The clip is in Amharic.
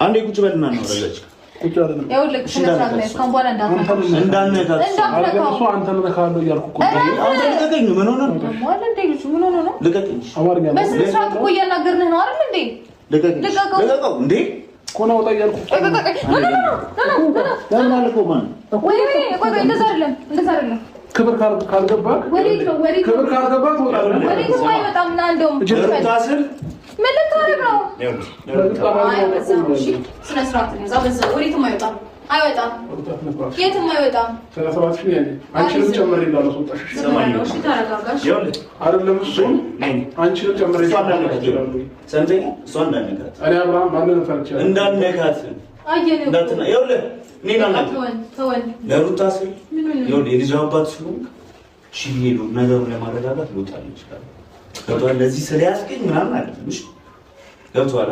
አንዴ ቁጭ በልና ነው ክብር ካልገባ ክብር ካልገባ ምን ልታረግ ነው? ስነ ስርዓት ወዴትም አይወጣም፣ አይወጣም፣ የትም አይወጣም። አንቺንም ጨምሬ እንዳላስወጣሽ አይደለም እሱን አንቺንም ጨምሬ እንዳነካት ለሩታ ስል የልጅ አባት ስለሆንክ ነገሩን ለማረጋጋት ልወጣ ይችላል። ለዚህ ስለያዝከኝ ምናምን አይደለም። እሺ ገብቶሃል?